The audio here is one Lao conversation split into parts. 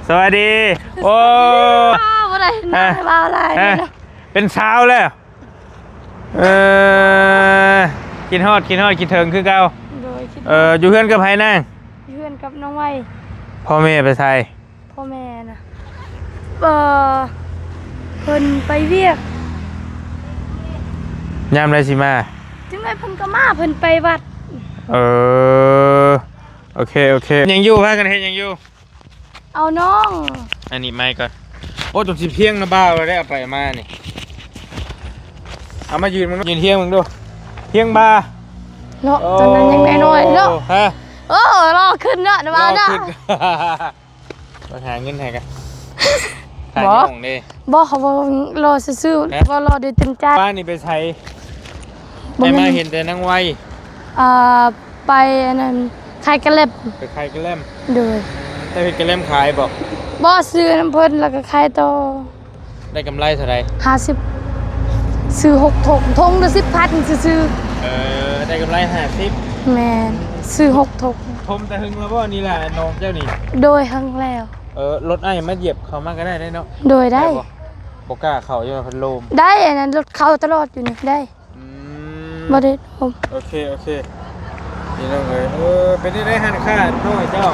ສະບາຍດີ. ໂອ້ ບໍ່ໄດ້ ເອີ ເວົ້າຫຼາຍ ເອີ ເນາະ ເປັນສາວແລ້ວ. ເອີ ຄິດຮອດ ຄິດຮອດ ຄິດເຖິງຄືເກົ່າ. ໂດຍ ຄິດ ເອີ ຮອດ ຢູ່ເຮືອນກັບໃຜນາງ? ຢູ່ເຮືອນກັບນ້ອງໄວ. ພໍ່ແມ່ໄປໃສ? ພໍ່ແມ່ນະ ເອີ ເພິ່ນໄປວຽກ. ຍາມໃດຊິມາ? ຈັ່ງໃດເພິ່ນກໍມາ ເພິ່ນໄປວັດ. ເອີ ໂອເຄ ໂອເຄ. ຫຍັງຢູ່ ພາກັນເຮັດຫຍັງຢູ່? ເອົານ້ອງ ອັນນີ້ໄມ້ກ່ອນ. ໂອ້ ຈົນຊິພຽງນະບ່າວແລ້ວ ໄດ້ເອົາໄປມານີ້. ເອົາມາຢືນ ມາຢືນພຽງເບິ່ງດູ. ພຽງບ່າເນາະ. ໂອ້ ຕອນນັ້ນຍັງນ້ອຍໆເນາະ. ຮະ? ໂອ້ ຫຼໍ່ຂຶ້ນເນາະ ນະບ່າວເນາະ. ມາຫາເງິນໃຫ້ກັນ. ຂາຍ ບໍ່ ຂາຍຂອງເດ້. ບໍ່ ເຂົາເວົ້າຫຼໍ່ຊື່ໆ. ຮະ? ເວົ້າຫຼໍ່ໂດຍເຕັມໃຈ. ປ້ານີ້ໄປໃສ? ບໍ່ ໄດ້ມາເຫັນແຕ່ນາງໄວ. ອ່າ ໄປອັນນັ້ນ ຂາຍກະແລັມ. ໄປຂາຍກະແລັມ. ໂດຍ. ໄດ້ເຮັດກະແລັມຂາຍບໍ່? ບໍ່ ຊື້ນຳເພິ່ນ ແລ້ວກໍຂາຍຕໍ່. ໄດ້ກຳໄລເທົ່າໃດ? ຫ້າສິບ. ຊື້ຫົກຖົງ ຖົງລະສິບພັນຊື່ໆ. ເອີ ໄດ້ກຳໄລຫ້າສິບ. ແມ່ນ ຊື້ຫົກຖົງ. ຖົມແຕ່ເຫິງແລ້ວບໍ່ນີ້ລະ ນ້ອງເຈົ້ານີ້? ໂດຍ ເຫິງແລ້ວ. ເອີ ລົດອ້າຍມາຢຽບເຂົ້າມາກໍໄດ້ເນາະ. ໂດຍ ໄດ້. ໄດ້ບໍ່? ບໍ່ກ້າເຂົ້າ ຍ້ອນວ່າເພິ່ນໂລມ. ໄດ້ ອັນນັ້ນລົດເຂົ້າຕະຫຼອດຢູ່ນີ້ ໄດ້. ອືມ ບໍ່ໄດ້ໂລມ. ໂອເຄ ໂອເຄ ພີ່ນ້ອງເອີຍ. ເອີ ເປັນຈັ່ງໃດຮ້ານຄ້ານ້ອຍເຈົ້າ?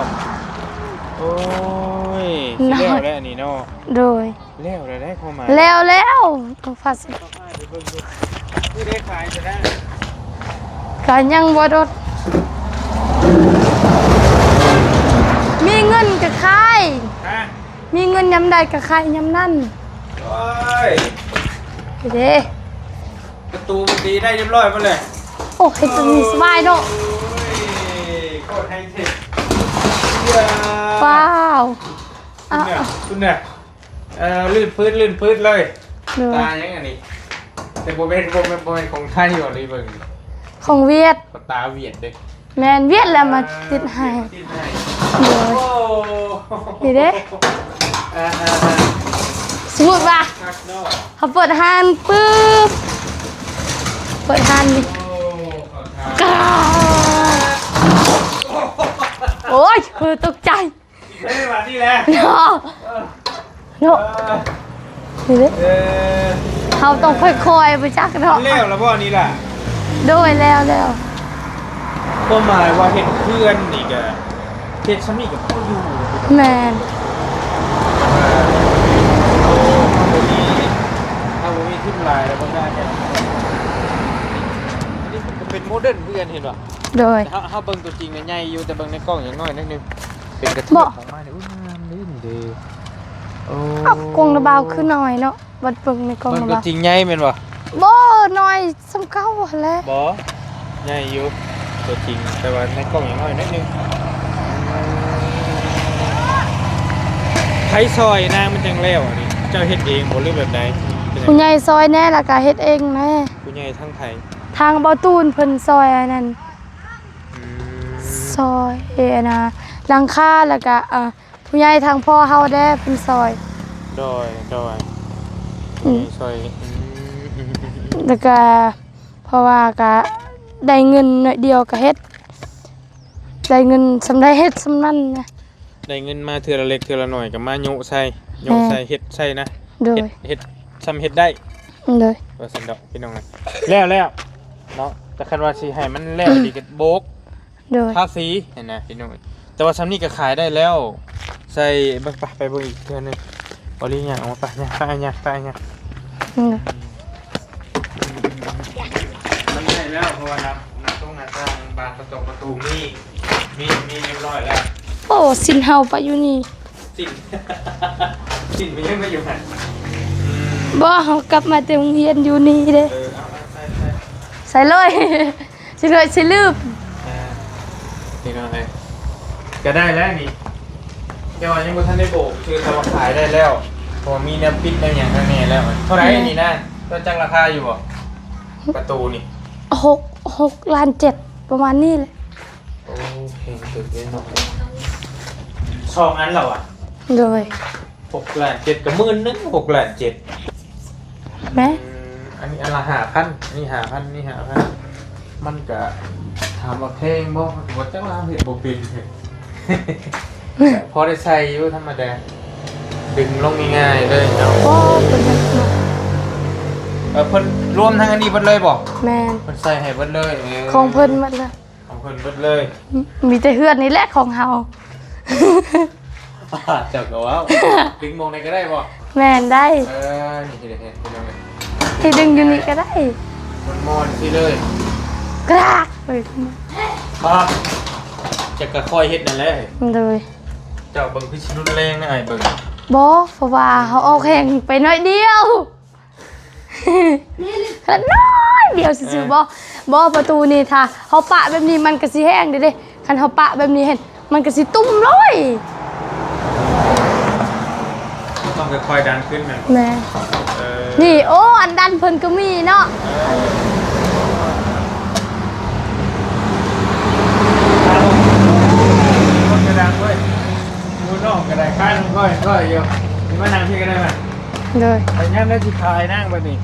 ໂອ້ຍ ຊິແລ້ວແລ້ວນີ້ເນາະ. ໂດຍ. ແລ້ວແລ້ວໄດ໋ ຄວາມໝາຍ ແລ້ວແລ້ວ. ຕ້ອງພາສະ ຕ້ອງພາໄປເບິ່ງດູ. ຜູ້ໃດຂາຍຈະໄດ້ ກະຍັງບໍ່ດົດ. ມີເງິນກະຂາຍ. ຮະ? ມີເງິນຍາມໃດກະຂາຍຍາມນັ້ນ. ໂອ້ຍ ເດ້. ປະຕູມັນຕີໄດ້ຮຽບຮ້ອຍໝົດແລ້ວ. ໂອ້ ເຮັດຕົວນີ້ສະບາຍເນາະ. ໂອ້ຍ ໂຄດໄຮເທັກ. ວ້າວ. ອ່ະ ຄຸນນະ ຄຸນນະ. ເອີ ລື່ນປືດ ລື່ນປືດເລີຍ. ໂດຍ. ຕາຫຍັງອັນນີ້? ແຕ່ບໍ່ແມ່ນ ບໍ່ແມ່ນ ບໍ່ແມ່ນຂອງໄທບໍ່ ນີ້ເບິ່ງ. ຂອງຫວຽດ. ຕາຫວຽດເດ້. ແມ່ນ ຫວຽດແລ້ວມາຕິດໃຫ້. ຕິດໃຫ້. ໂດຍ. ໂອ້ ນີ້ເດ້. ອ່າໆໆ ສົມມຸດວ່າ ຄັກເນາະ ເຮົາເປີດຮ້ານປຶບ ເປີດຮ້ານນີ້ ໂອ້ ເຂົ້າທາງ. ໂອ້ຍ ຄືຕົກໃຈ. ເຮີ້ຍ ບາດນີ້ແຫຼະ ເນາະ ເອີ ເນາະ ເອີ ນີ້ເດ້. ເອີ ເຮົາຕ້ອງຄ່ອຍໆ ບໍ່ຈັກເນາະ. ແລ້ວລະບໍ່ນີ້ລະ? ໂດຍ ແລ້ວ ແລ້ວ. ຄວາມໝາຍວ່າເຮັດເຮືອນນີ້ກະ ເຮັດຊ່ຳນີ້ກະພໍຢູ່. ແມ່ນ. ເຮົາບໍ່ມີ ເຮົາບໍ່ມີທຶນຫຼາຍແລ້ວ ເບິ່ງໄດ້ແລ້ວ. ອັນນີ້ກະເປັນໂມເດີນເຮືອນ ເຫັນບໍ່? ໂດຍ. ເຮົາ ເຮົາເບິ່ງຕົວຈິງນະໃຫຍ່ຢູ່ ແຕ່ເບິ່ງໃນກ້ອງຍັງນ້ອຍໜ້ອຍໜຶ່ງ. ເປັນກະເທືອກ ຂອງມານີ້ ໂອ້ຍ ງາມເດ້ນີ້ເດ້. ໂອ້ ເອົ້າ ກ້ອງນະບ່າວຄືນ້ອຍເນາະ ບັດເບິ່ງໃນກ້ອງນະບ່າວ ເບິ່ງຕົວຈິງໃຫຍ່ແມ່ນບໍ່? ບໍ່ ນ້ອຍສ່ຳເກົ່າຫັ້ນແຫຼະ. ບໍ່ ໃຫຍ່ຢູ່ຕົວຈິງ ແຕ່ວ່າໃນກ້ອງຍັງນ້ອຍໜ້ອຍໜຶ່ງ. ໃຜຊ່ອຍນາງມັນຈັ່ງແລ້ວອັນນີ້? ເຈົ້າເຮັດເອງບໍ່ ຫຼືແບບໃດ? ຜູ້ໃຫຍ່ຊ່ອຍແດ່ ແລ້ວກະເຮັດເອງແດ່. ຜູ້ໃຫຍ່ທາງໃຜ? ທາງບ່າວຕູນເພິ່ນຊ່ອຍອັນນັ້ນ. ອືມ ຊ່ອຍອັນນ່າ ຫຼັງຄາ ແລ້ວກະ ເອີ ຜູ້ໃຫຍ່ທາງພໍ່ເຮົາແດ່ເພິ່ນຊ່ອຍ. ໂດຍ ໂດຍ. ອືມ ຊ່ອຍ ອືມ ແລ້ວກະ ເພາະວ່າກະໄດ້ເງິນໜ້ອຍດຽວກະເຮັດ ໄດ້ເງິນສ່ຳໃດເຮັດສ່ຳນັ້ນນະ. ໄດ້ເງິນມາເທື່ອລະເລັກເທື່ອລະໜ້ອຍກະມາໂຍະໃສ່ ໂຍະໃສ່ ແມ່ນ ເຮັດໃສ່ນະ. ໂດຍ. ເຮັດ ເຮັດຊ່ຳເຮັດໄດ້. ໂດຍ. ວ່າຊັ້ນດອກພີ່ນ້ອງ. ແລ້ວ ແລ້ວເນາະ ແຕ່ຄັນວ່າຊິໃຫ້ມັນແລ້ວ ອືມ ດີກະໂບກ. ໂດຍ. ທາສີຫັ້ນນະພີ່ນ້ອງ. ແຕ່ວ່າຊ່ຳນີ້ກະຂາຍໄດ້ແລ້ວ. ໃສ່ເບິ່ງ ໄປ ໄປເບິ່ງອີກເທື່ອໜຶ່ງ. ບໍ່ລີຍ່າງອອກມາ ໄປ ຍ່າງ ໄປ ຍ່າງ ໄປ ຍ່າງ. ອືມ ມັນໄດ້ແລ້ວ ເພາະວ່າໜ້າ ໜ້າຕົງໜ້າຕ່າງ ບານປະຕົງປະຕູມີ ມີ ມີຮຽບຮ້ອຍແລ້ວ. ໂອ້ ສິ້ນເຮົາປະຢູ່ນີ້. ສິ້ນ ສິ້ນມັນຍັງມາຢູ່ຫັ້ນ. ອືມ ບໍ່ ເຮົາກັບມາແຕ່ໂຮງຮຽນຢູ່ນີ້ເດ້. ເອີ ເອົາ ເອົາ ໃສ່ ໃສ່ ໃສ່ເລີຍ. ຊິເລີຍ ຊິລືມ. ອ່າ ນີ້ເນາະ ເອີ ກະໄດ້ແລ້ວນີ້. ແຕ່ວ່າຍັງບໍ່ທັນໄດ້ໂບກ ຄືແຕ່ວ່າຂາຍໄດ້ແລ້ວ ເພາະວ່າມີແນວປິດແນວຫຍັງຂ້າງໃນແລ້ວ. ເທົ່າໃດ ແມ່ນ ນີ້ນະ? ເຈົ້າຈັກລາຄາຢູ່ບໍ່? ປະຕູນີ້ ຫົກ ຫົກລ້ານເຈັດ ປະມານນີ້ແຫຼະ. ໂອ້ ແພງເຕີບເດ້ເນາະ. ສອງອັນແລ້ວຫວາ? ໂດຍ. ຫົກລ້ານເຈັດ ກະໝື່ນໜຶ່ງ ຫົກລ້ານເຈັດ. ແມ່ນ. ອືມ ອັນນີ້ອັນລະຫ້າພັນ ອັນນີ້ຫ້າພັນ ອັນນີ້ຫ້າພັນ. ມັນກະ ຖາມວ່າແພງບໍ່? ມັນກະບໍ່ຈັກລະ ເຮົາເຮັດບໍ່ເປັນ. ພໍໄດ້ໃຊ້ຢູ່ ທຳມະດາ. ດຶງລົງງ່າຍໆເລີຍເນາະ. ບໍ່ ເພິ່ນເຮັດມາ ເອີ ເພິ່ນລວມທັງອັນນີ້ເບິດເລີຍບໍ່? ແມ່ນ ເພິ່ນໃສ່ໃຫ້ເບິດເລີຍ. ເອີ ຂອງເພິ່ນໝົດເລີຍ. ຂອງເພິ່ນເບິດເລີຍ. ມີແຕ່ເຮືອນນີ້ແຫຼະຂອງເຮົາ. ເຈົ້າກໍເວົ້າ ດຶງໝ່ອງໃດກໍໄດ້ບໍ່? ແມ່ນໄດ້. ເອີ ນີ້ເຮັດ ເຮັດ ເຮັດຈັ່ງໃດ? ຊິດຶງຢູ່ນີ້ກໍໄດ້. ມ່ວນໆ ຊີ້ເລີຍ. ກຣາກ ເອີ ປາບ ຈັກກະຄ່ອຍເຮັດນັ້ນແຫຼະ. ໂດຍ. ເຈົ້າເບິ່ງຄືຊິຮຸນແຮງນະ ອ້າຍເບິ່ງ. ບໍ່ ເພາະວ່າເຮົາອອກແຮງໄປໜ້ອຍດຽວ. ນ້ອຍດຽວຊື່ໆ. ເອີ ບໍ່ ບໍ່ ປະຕູນີ້ ຖ້າເຮົາປະແບບນີ້ມັນກະຊິແຮງເດ້ເດ້. ຄັນເຮົາປະແບບນີ້ຫັ້ນ ມັນກະຊິຕຸ້ມເລີຍ. ຕ້ອງຄ່ອຍໆດັນຂຶ້ນແມ່ນບໍ່? ແມ່ນ. ເອີ ນີ້ ໂອ້ ອັນດັນເພິ່ນກໍມີເນາະ. ເອີ ຄົນກະດັງເວີຍ. ໝູ່ນ້ອງກະໄດ້ຄາຍນ້ຳກ້ອຍໆຢູ່. ມານັ່ງພີ້ກະໄດ້ມາ. ໂດຍ. ໄປຍາມໃດຊິຂາຍນາງບັດນີ້?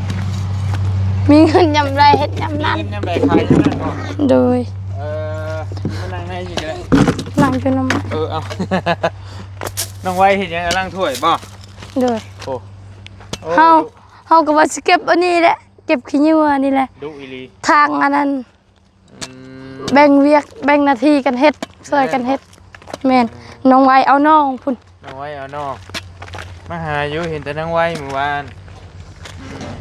ມີເງິນຍາມໃດເຮັດຍາມນັ້ນ. ມີເງິນຍາມໃດຂາຍຍາມນັ້ນເນາະ. ໂດຍ. ເອີ ມານັ່ງໃນພີ້ກະໄດ້ ນັ່ງຢູ່ນຳ. ເອີ ເອົາ ນ້ອງໄວເຮັດຫຍັງ? ລ້າງຖ້ວຍບໍ່? ໂດຍ. ໂອ້ ໂອ້ ເຮົາ ເຮົາກໍວ່າຊິເກັບອັນນີ້ແຫຼະ ເກັບຂີ້ເຫຍື້ອນີ້ແຫຼະ. ດຸອີ່ຫຼີ. ທາງອັນນັ້ນ ອືມ ແບ່ງວຽກແບ່ງໜ້າທີ່ກັນເຮັດ ຊ່ວຍກັນເຮັດ. ແມ່ນ. ນ້ອງໄວເອົານ້ອງພຸ້ນ. ນ້ອງໄວເອົານ້ອງ ມາຫາຢູ່ ເຫັນແຕ່ນາງໄວມື້ວານ. ອືມ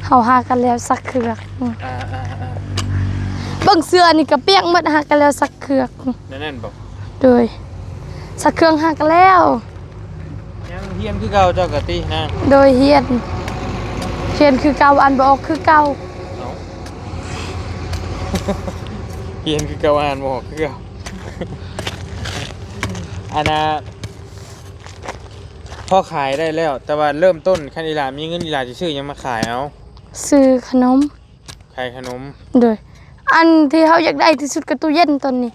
ເຮົາຫາກັນແລ້ວຊັກເຄື່ອງ. ອືມ ອ່າໆໆ ເບິ່ງເສື້ອນີ້ກະປຽກໝົດ ຫາກັນແລ້ວຊັກເຄື່ອງ. ແນວນັ້ນບໍ່? ໂດຍ. ຊັກເຄື່ອງຫາກັນແລ້ວ. ຍັງຮຽນຄືເກົ່າເຈົ້າກະຕິນາງ? ໂດຍ ຮຽນ ຮຽນຄືເກົ່າ ອ່ານບໍ່ອອກຄືເກົ່າ. ເອົ້າ ຮຽນຄືເກົ່າ ອ່ານບໍ່ອອກຄືເກົ່າ. ອັນນ່າ ພໍຂາຍໄດ້ແລ້ວ ແຕ່ວ່າເລີ່ມຕົ້ນ ຄັນອີ່ຫຼ້າມີເງິນ ອີ່ຫຼ້າຊິຊື້ຫຍັງມາຂາຍເອົາ? ຊື້ຂະໜົມ. ຂາຍຂະໜົມ. ໂດຍ. ອັນທີ່ເຮົາຢາກໄດ້ທີ່ສຸດກໍຕູ້ເຢັນຕອນນີ້.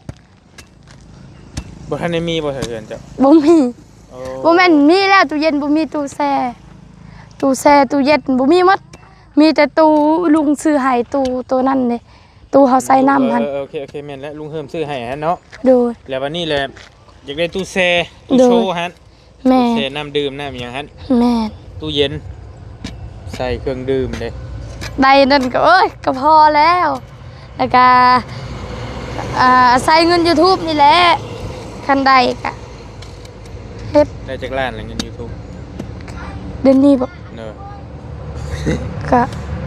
ບໍ່ທັນໄດ້ມີບໍ່ ແຖວເຮືອນເຈົ້າ? ບໍ່ມີ. ໂອ້ ບໍ່ແມ່ນມີແລ້ວ ຕູ້ເຢັນບໍ່ມີ ຕູ້ແຊ່ ຕູ້ແຊ່ ຕູ້ເຢັນບໍ່ມີໝົດ. ມີແຕ່ຕູ້ລຸງຊື້ໃຫ້ ຕູ້ໂຕນັ້ນເດ້ ຕູ້ເຮົາໃສ່ນ້ຳຫັ້ນ. ເອີ ໂອເຄ ໂອເຄ ແມ່ນແລ້ວ ລຸງເຮີມຊື້ໃຫ້ຫັ້ນເນາະ. ໂດຍ. ແລ້ວບັດນີ້ແຫຼະ ຢາກໄດ້ຕູ້ແຊ່ ຕູ້ໂຊຫັ້ນ. ແມ່ນ. ແຊ່ນ້ຳດື່ມນ້ຳຫຍັງຫັ້ນ. ແມ່ນ. ຕູ້ເຢັນ ໃສ່ເຄື່ອງດື່ມເດ້. ໄດ້ນັ້ນກໍ ໂອ້ຍ ກໍພໍແລ້ວ. ແລ້ວກະ ອ່າ ອາໄສເງິນຢູທູບນີ້ແຫຼະ ຄັນໄດ້ກະເຮັດ. ໄດ້ຈັກລ້ານລະເງິນຢູທູບ? ເດືອນນີ້ບໍ? ເນາະ ກະ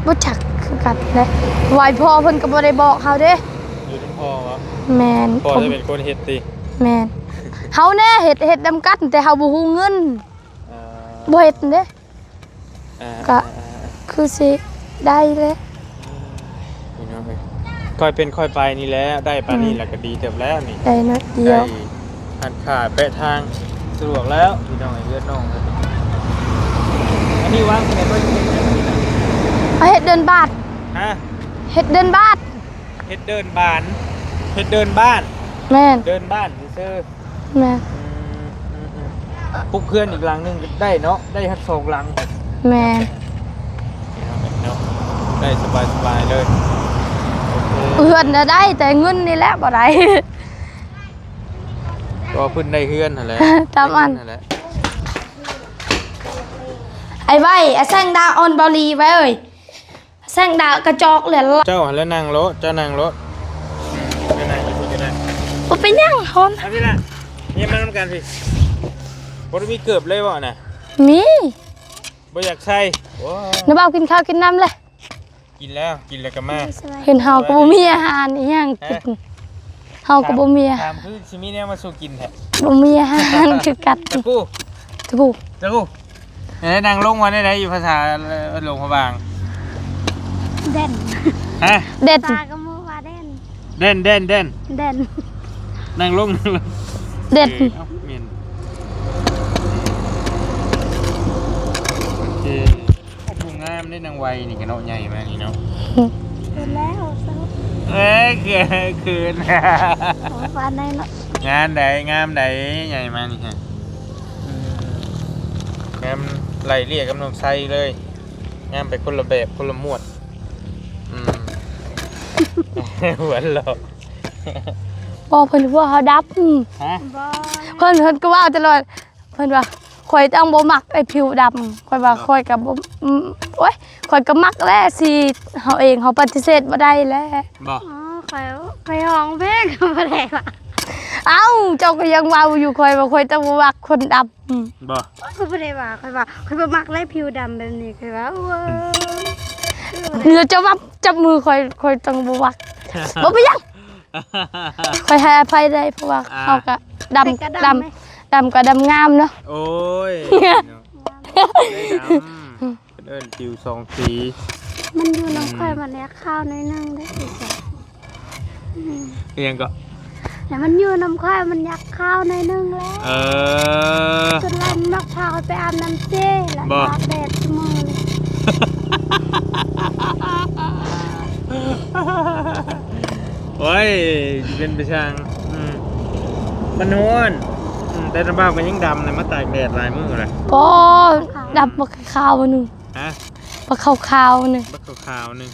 ບໍ່ຈັກຄືກັນແຫຼະ ໄວພໍ່ເພິ່ນກໍບໍ່ໄດ້ບອກເຮົາເດ້. ຢູ່ນຳພໍ່ບໍ? ແມ່ນ. ພໍ່ຈະເປັນຄົນເຮັດຕິ? ແມ່ນ. ເຮົາແນ່ເຮັດ ເຮັດນຳກັນ ແຕ່ເຮົາບໍ່ຮູ້ເງິນ. ອ່າ ບໍ່ເຮັດເດ້. ອ່າ ກະ ອ່າ ອ່າ ຄືຊິໄດ້ແຫຼະ ພີ່ນ້ອງເອີຍ. ຄ່ອຍເປັນຄ່ອຍໄປນີ້ແຫຼະ ໄດ້ປານນີ້ ອືມ ລະກະດີເຕີບແລ້ວນີ້. ໄດ້ໜ້ອຍດຽວ ໄດ້ຮ້ານຄ້າແປະທາງ ສະດວກແລ້ວພີ່ນ້ອງເອີຍ. ເຮືອນນ້ອງເພິ່ນ ອັນນີ້ວາງແຜນວ່າຈະເຮັດຫຍັງນີ້ນະ? ເຮັດເດີ່ນບາດ. ຮະ? ເຮັດເດີ່ນບາດ. ເຮັດເດີ່ນບານ ເຮັດເດີ່ນບ້ານ. ແມ່ນ. ເດີ່ນບ້ານຊື່ໆ. ແມ່ນ. ອືມ ອືມ ອືມ ປຸກເຮືອນອີກຫຼັງໜຶ່ງໄດ້ເນາະ ໄດ້ຮອດສອງຫຼັງ. ແມ່ນ. ເນາະ ໄດ້ສະບາຍໆເລີຍ. ໂອເຄ ເຮືອນນະໄດ້ ແຕ່ເງິນນີ້ແຫຼະບໍ່ໄດ້. ກໍເພິ່ນໄດ້ເຮືອນຫັ້ນແຫຼະ ຕາມອັນ ໄດ້ເຮືອນຫັ້ນແຫຼະ. ໄອ້ໄວ້ ອາແສງດາອ່ອນເບົາຫຼີໄວ້ເອີຍ. ແສງດາກະຈອກແຫຼະ. ເຈົ້າຫັ້ນແຫຼະນັ່ງໂລດ ເຈົ້ານັ່ງໂລດ. ອືມ ໄປນັ່ງຢູ່ພຸ້ນກໍໄດ້ ບໍ່ເປັນຫຍັງ. ເອົາພີ້ລະ ນີ້ມານຳກັນພີ້. ບໍ່ໄດ້ມີເກີບເລີຍບໍ່ນະ? ມີ. ບໍ່ຢາກໃສ່. ໂອ້ຍ ນ້າບ່າວກິນເຂົ້າກິນນ້ຳແລະ? ກິນແລ້ວ ກິນແລ້ວກໍມາ. ເຫັນເຮົາກໍບໍ່ມີອາຫານອີ່ຫຍັງກິນ. ຮະ? ເຮົາກໍບໍ່ມີອາຫານ. ຖາມຄືຊິມີແນວມາສູ່ກິນແທ້. ບໍ່ມີອາຫານຄືກັນ. ຕະກູ ຕະກູ ຕະກູ. ເອີ ນັ່ງລົງວ່າແນວໃດຢູ່ພາສາຫຼວງພະບາງ? ແດນ. ຮະ? ແດນ. ຕາກໍບໍ່ວ່າແດນ. ແດນ ແດນ ແດນ. ແດນ. ນັ່ງລົງ ນັ່ງລົງ. ແດນ. ເອີ ເອົ້າ ແມ່ນ. ໂອເຄ. ໂອ້ ຜູ້ງາມເດ້ນາງໄວນີ້ກະເນາະ ໃຫຍ່ມານີ້ເນາະ. ເກີນແລ້ວ. ເອີຍ ເກີນ ເກີນ. ໂອ້ ປານໃດເນາະ. ງາມໃດ ງາມໃດ ໃຫຍ່ມານີ້ຮະ. ອືມ ງາມໄລ່ເລຍກັບນ້ອງໄຊເລີຍ ງາມໄປຄົນລະແບບຄົນລະໝວດ. ອືມ ຫົວເລາະ. ບໍ່ ເພິ່ນຫົວເຮົາດັບ. ຮະ? ບໍ່ ເພິ່ນ ເພິ່ນກໍເວົ້າຕະຫຼອດ ເພິ່ນວ່າ ຂ້ອຍຈັ່ງບໍ່ມັກໄອ້ຜິວດຳ. ຂ້ອຍວ່າ ບໍ່ ຂ້ອຍກໍບໍ່ ອືມ ໂອ້ຍ ຂ້ອຍກໍມັກແຫຼະ ສີເຮົາເອງ ເຮົາປະຕິເສດບໍ່ໄດ້ແຫຼະ. ບໍ່ ອໍ ຂ້ອຍ ຂ້ອຍຮ້ອງເພງກໍບໍ່ໄດ້ວ່າ. ເອົ້າ ເຈົ້າກໍຍັງເວົ້າຢູ່ ຂ້ອຍວ່າຂ້ອຍຈັ່ງບໍ່ມັກຄົນດຳ. ອືມ ບໍ່ ຂ້ອຍບໍ່ໄດ້ວ່າ ຂ້ອຍວ່າຂ້ອຍບໍ່ມັກໄດ້ຜິວດຳແບບນີ້ ຂ້ອຍວ່າ ໂອ້ຍ ອືມ ແລ້ວເຈົ້າມາຈັບມືຂ້ອຍ ຂ້ອຍຈັ່ງບໍ່ມັກ. ບໍ່ເປັນຫຍັງ ຂ້ອຍໃຫ້ອະໄພໄດ້ ເພາະວ່າ ອ່າ ເຮົາກໍດຳ ຂ້ອຍກໍດຳ ດຳ ແມ່ ດຳກໍດຳງາມເນາະ. ໂອ້ຍ ເນາະ ໄດ້ດຳ ເອີ້ນຜິວສອງສີ. ມັນຢູ່ນຳ ອືມ ຂ້ອຍມັນແນວຂາວໜ້ອຍໜຶ່ງເດ້. ອືມ ອີຫຍັງເກາະ? ແລ້ວມັນຢູ່ນຳຂ້ອຍ ມັນຢາກຂາວໜ້ອຍໜຶ່ງແຫຼະ. ເອີ ສ່ວນຫຼາຍມັນມັກພາຂ້ອຍໄປອາບນ້ຳເຊ ແລ້ວ ບໍ່ ຕາກແດດຊຸມື້ນີ້. ໂອ້ຍ ຊິເປັນໄປຊ່າງ. ອືມ ມັນຮ້ອນ. ອືມ ແຕ່ນ້າບ່າວກໍຍັງດຳນະ ມາຕາກແດດຫຼາຍມື້ແລ້ວ. ບໍ່ ດຳບັກຂາວໜຶ່ງ. ຮະ? ບັກຂາວໆໜຶ່ງ ບັກຂາວໆໜຶ່ງ.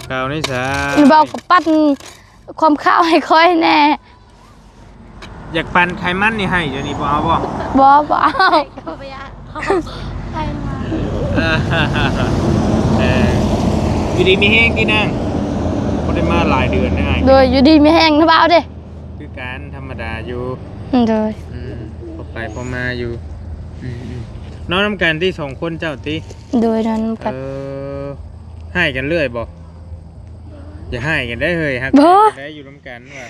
ຂາວໃນສາຍ ນ້າບ່າວກໍປັ່ນຄວາມຂາວໃຫ້ຂ້ອຍແດ່. ຢາກປັ່ນໄຂມັນນີ້ໃຫ້ ດຽວນີ້ບໍ່ເອົາບໍ່? ບໍ່ ບໍ່ເອົາ. ເອີ ຢູ່ດີມີແຮງຕິນາງ. ບໍ່ໄດ້ມາຫຼາຍເດືອນແລ້ວອ້າຍ. ໂດຍ ຢູ່ດີມີແຮງນະບ່າວເດ້. ຄືກັນ ທຳມະດາຢູ່. ໂດຍ ອືມ ພໍໄປພໍມາຢູ່. ອືມໆ ນອນນຳກັນຕິ ສອງຄົນເຈົ້າຕິ? ໂດຍ ນອນນຳກັນ. ເອີ ຮ້າຍກັນເລື້ອຍບໍ່? ຢ່າຮ້າຍກັນໄດ້ເຮີ້ຍ ຮັກກັນໄດ້ຢູ່ນຳກັນວ່າ.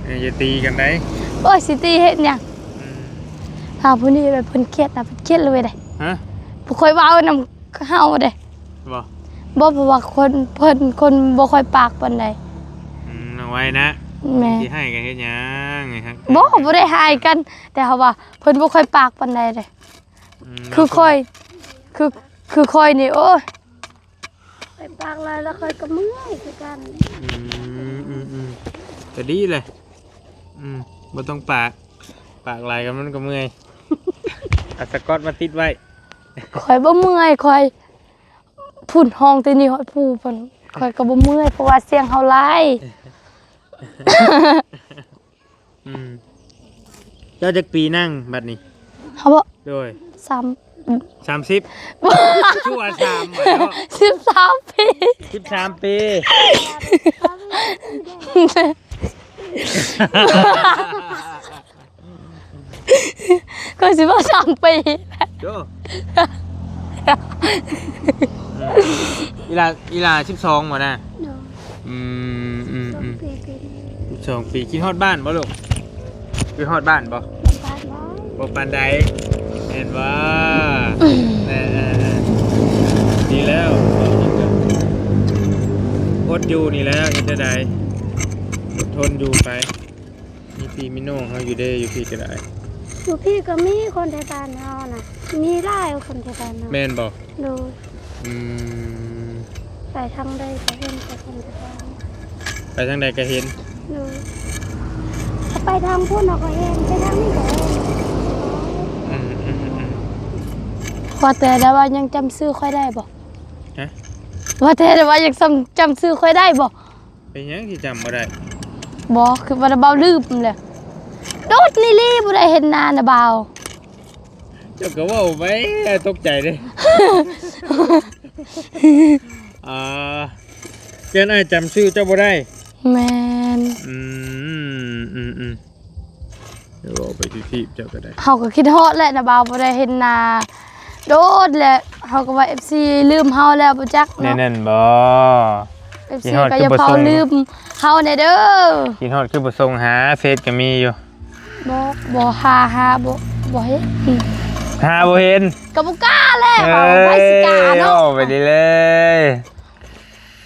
ເອີ ຢ່າຕີກັນໄດ້. ໂອ້ຍ ຊິຕີເຮັດຫຍັງ? ອືມ ຖ້າຜູ້ນີ້ແບບເພິ່ນຄຽດນະ ເພິ່ນຄຽດເລີຍເດ້. ຮະ? ບໍ່ຄ່ອຍເວົ້ານຳເຮົາເດ້. ບໍ່ ບໍ່ ເພາະວ່າຄົນ ເພິ່ນຄົນບໍ່ຄ່ອຍປາກປານໃດ. ອືມ ນ້ອງໄວນະ. ແມ່ນ ຊິຮ້າຍກັນເຮັດຫຍັງ? ບໍ່ ບໍ່ໄດ້ຮ້າຍກັນ ແຕ່ເຮົາວ່າເພິ່ນບໍ່ຄ່ອຍປາກປານໃດເດ້. ອືມ ຄືຂ້ອຍ ຄື ຄືຂ້ອຍນີ້ ໂອ້ຍ ຂ້ອຍປາກຫຼາຍແລ້ວຂ້ອຍກໍເມື່ອຍຄືກັນ. ອືມ ອືມ ອືມ ກໍດີແຫຼະ. ອືມ ບໍ່ຕ້ອງປາກ ປາກຫຼາຍກໍມັນກໍເມື່ອຍ. ເອົາສະກອດມາຕິດໄວ້. ຂ້ອຍບໍ່ເມື່ອຍ ຂ້ອຍ ພຸ້ນ ຮ້ອງແຕ່ນີ້ຮອດພູ້ພຸ້ນ ຂ້ອຍກໍບໍ່ເມື່ອຍ ເພາະວ່າສຽງເຮົາຫຼາຍ. ອືມ ເຈົ້າຈັກປີນາງບັດນີ້? ເຮົາບໍ? ໂດຍ ສາມ ສາມສິບ. ຄືວ່າສາມບໍເນາະ? ສິບສາມປີ ສິບສາມປີ. ຂ້ອຍຊິເວົ້າສາມປີ. ໂອ້ ອີ່ຫຼ້າ ອີ່ຫຼ້າສິບສອງບໍນະ? ໂດຍ ອືມ ອືມ ອືມ ສິບສອງປີ. ຄິດຮອດບ້ານບໍ່ລູກ? ຄິດຮອດບ້ານບໍ່? ບໍ່ປານໃດ ແມ່ນບໍ່? ເອີ ເອີ ເອີ ດີແລ້ວ ອົດຢູ່ນີ້ແຫຼະ ເຮັດແນວໃດ ອົດທົນຢູ່ໄປ. ມີພີ່ມີນ້ອງເຮົາຢູ່ເດ້ ຢູ່ພີ້ກໍໄດ້. ຢູ່ພີ້ກໍມີຄົນໄທບ້ານເຮົານະ ມີຫຼາຍຄົນໄທບ້ານເຮົາ. ແມ່ນບໍ່? ໂດຍ ອືມ ໄປທາງໃດກໍເຫັນແຕ່ຄົນໄທບ້ານ. ໄປທາງໃດກໍເຫັນ. ໂດຍ ໄປທາງພຸ້ນເຮົາກໍເຫັນ ໄປທາງນີ້ກໍເຫັນ. ອືມ ອືມ ອືມ ວ່າແຕ່ໄດ້ວ່າຍັງຈຳຊື່ຂ້ອຍໄດ້ບໍ່? ຮະ? ວ່າແຕ່ໄດ້ວ່າຍັງຈຳ ຈຳຊື່ຂ້ອຍໄດ້ບໍ່? ເປັນຫຍັງຊິຈຳບໍ່ໄດ້? ບໍ່ ຄືວ່ານ້າບ່າວລືມແຫຼະ ໂດດນີ້ລີ້ ບໍ່ໄດ້ເຫັນໜ້ານ້າບ່າວ. ເຈົ້າກໍເວົ້າໄປ ຕົກໃຈເດ້. ອ່າ ຢ້ານອ້າຍຈຳຊື່ເຈົ້າບໍ່ໄດ້. ແມ່ນ ອືມ ອືມ ອືມ. ເວົ້າໄປທີ່ທີບເຈົ້າກໍໄດ້. ເຮົາກໍຄິດຮອດແຫຼະ ນ້າບ່າວບໍ່ໄດ້ເຫັນໜ້າໂດນແລ້ວ ເຮົາກໍວ່າເອັຟຊີລືມເຮົາແລ້ວບໍ່ຈັກເນາະ. ແນວນັ້ນບໍ? ເອັຟຊີກໍຢ່າເຝົ້າລືມເຮົາແດ່ເດີ. ຄິດຮອດຄືບໍ່ສົ່ງຫາ ເຟສກໍມີຢູ່. ບໍ່ ບໍ່ຫາ ຫາບໍ່ ບໍ່ເຫັນ ຫາບໍ່ເຫັນ ກໍບໍ່ກ້າແຫຼະ. ເອີ ໃຜຊິກ້າເນາະ ເວົ້າໄປເລີຍ.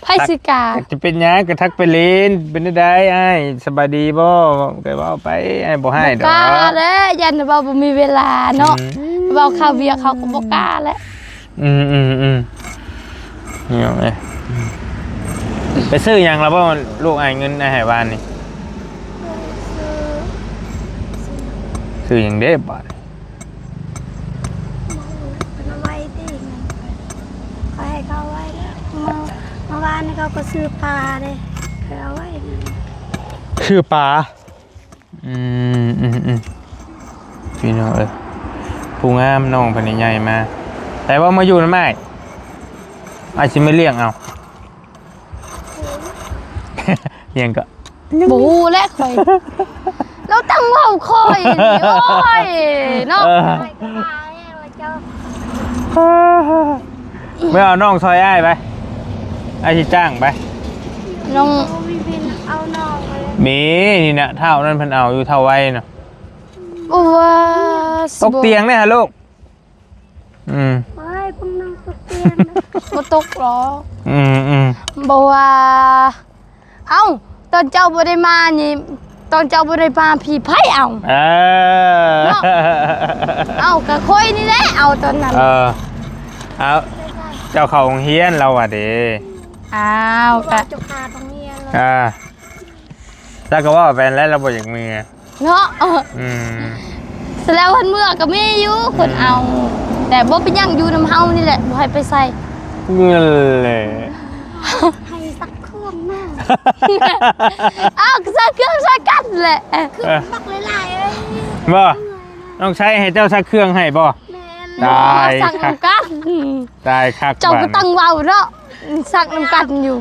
ໃຜຊິກ້າ ຈະເປັນຫຍັງ ກໍທັກໄປຫຼິ້ນ. ເປັນແນວໃດອ້າຍ ສະບາຍດີບໍ່ ກໍເວົ້າໄປ ອ້າຍບໍ່ຮ້າຍດອກ. ບໍ່ກ້າແຫຼະ ຢ້ານວ່າບໍ່ມີເວລາເນາະ. ອືມ ເວົ້າຄາວຽກເຮົາກໍບໍ່ກ້າແຫຼະ. ອືມໆໆ ນີ້ນ້ອງເອີຍ ໄປຊື້ຫຍັງລະບໍ່ ລູກອ້າຍ ເງິນອ້າຍໃຫ້ວານນີ້? ຊື້ຫຍັງເດ້ບາດ? ເພິ່ນເອົາໄວ້ຕິ ຂ້ອຍໃຫ້ເຂົາໄວ້ແລ້ວ. ເມື່ອ ເມື່ອວານນີ້ເຂົາກໍຊື້ປາເດ້ ເຂົາເອົາໄວ້. ຊື້ປາ? ອືມ ອືມ ອືມ. ພີ່ນ້ອງເອີຍ ຜູ້ງາມ ນ້ອງເພິ່ນນີ້ໃຫຍ່ມາ. ແຕ່ວ່າມາຢູ່ນຳອ້າຍ ອ້າຍຊິມາລ້ຽງເອົາ. ຫຍັງກໍ ບໍ່ຮູ້ແຫຼະຂ້ອຍ ລາວຕັ້ງເວົ້າຂ້ອຍນີ້ ໂອ້ຍເນາະ. ເອີ ເມື່ອເອົານ້ອງຊ່ອຍອ້າຍໄປ ອ້າຍຊິຈ້າງໄປ. ນ້ອງ ມີເພິ່ນເອົານ້ອງໄປ ມີນີ້ນະ ທ້າວນັ້ນເພິ່ນເອົາຢູ່ ທ້າວໄວນະ. ບໍ່ວ່າ ຕົກຕຽງເດ້ຫາລູກ. ອືມ ໂອ້ຍ ພວກນ້ອງຕົກຕຽງ ບໍ່ຕົກຫຼອກ. ອືມໆ ບໍ່ວ່າ ເອົ້າ ຕອນເຈົ້າບໍ່ໄດ້ມານີ້ ຕອນເຈົ້າບໍ່ໄດ້ມາພີ້ໃຜເອົາ? ເອີ ເນາະ ເອົ້າ ກະຂ້ອຍນີ້ແຫຼະເອົາຕອນນັ້ນ. ເອີ ເອົາ ເຈົ້າເຂົ້າໂຮງຮຽນລາວວ່າເດ້. ອ້າວ ກະ ເຈົ້າຂາດໂຮງຮຽນ ອ່າ ລາວກໍເວົ້າໄປແລ້ວ ລາວບໍ່ຢາກເມືອ. ເນາະ ອືມ ສະແລ້ວເພິ່ນເມືອກໍມີຢູ່ ເພິ່ນເອົາ ອືມ ແຕ່ບໍ່ເປັນຫຍັງ ຢູ່ນຳເຮົານີ້ແຫຼະ ບໍ່ໃຫ້ໄປໃສ. ເງິນແຫຼະ ໃຫ້ຊັກເຄື່ອງນະ. ເອົາ ກໍຊັກເຄື່ອງໃສ່ກັນແຫຼະ ຄືມັກຫຼາຍໆເອີຍ. ບໍ່ ນ້ອງໄຊໃຫ້ເຈົ້າຊັກເຄື່ອງໃຫ້ບໍ່? ແມ່ນ ຕາຍ ຊັກນຳກັນ ຕາຍຄັກ ເຈົ້າກໍຕັ້ງເວົ້າເນາະ. ຊັກນຳກັນຢູ່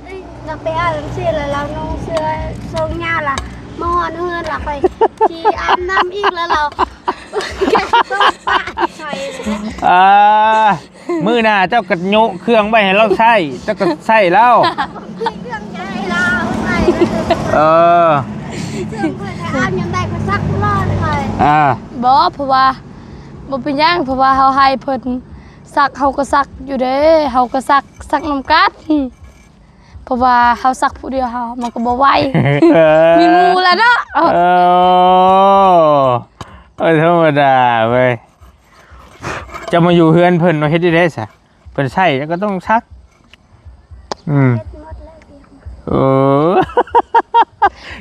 ເອີຍ ລາວໄປອາບນ້ຳເສຍແລ້ວ ລາວນຸ່ງເສື້ອໂສ້ງຍາວລະ ມາຮອດເຮືອນລະ ຂ້ອຍຊິອາບນ້ຳອີກແລ້ວ ລາວ ອ່າ ມື້ໜ້າເຈົ້າກໍໂຍະເຄື່ອງໄວ້ໃຫ້ລາວໃຊ້ ເຈົ້າກໍໃຊ້ລາວ ເຄື່ອງໃຊ້ລາວໃຊ້. ເອີ ເຄື່ອງເພິ່ນໃຫ້ອາບຍາມໃດກໍຊັກຕະຫຼອດເລີຍ. ອ່າ ບໍ່ ເພາະວ່າ ບໍ່ເປັນຫຍັງ ເພາະວ່າເຮົາໃຫ້ເພິ່ນຊັກ ເຮົາກໍຊັກຢູ່ເດ້ ເຮົາກໍຊັກ ຊັກນຳກັນ. ເພາະວ່າເຮົາຊັກຜູ້ດຽວເຮົາ ມັນກໍບໍ່ໄຫວ ມີໝູ່ແລ້ວເນາະ. ເອີ ເອີ ທຳມະດາເວີຍ ຈະມາຢູ່ເຮືອນເພິ່ນເນາະ ເຮັດໄດ້ໃດຊະ ເພິ່ນໃຊ້ແລ້ວກໍຕ້ອງຊັກ. ອືມ ເອີ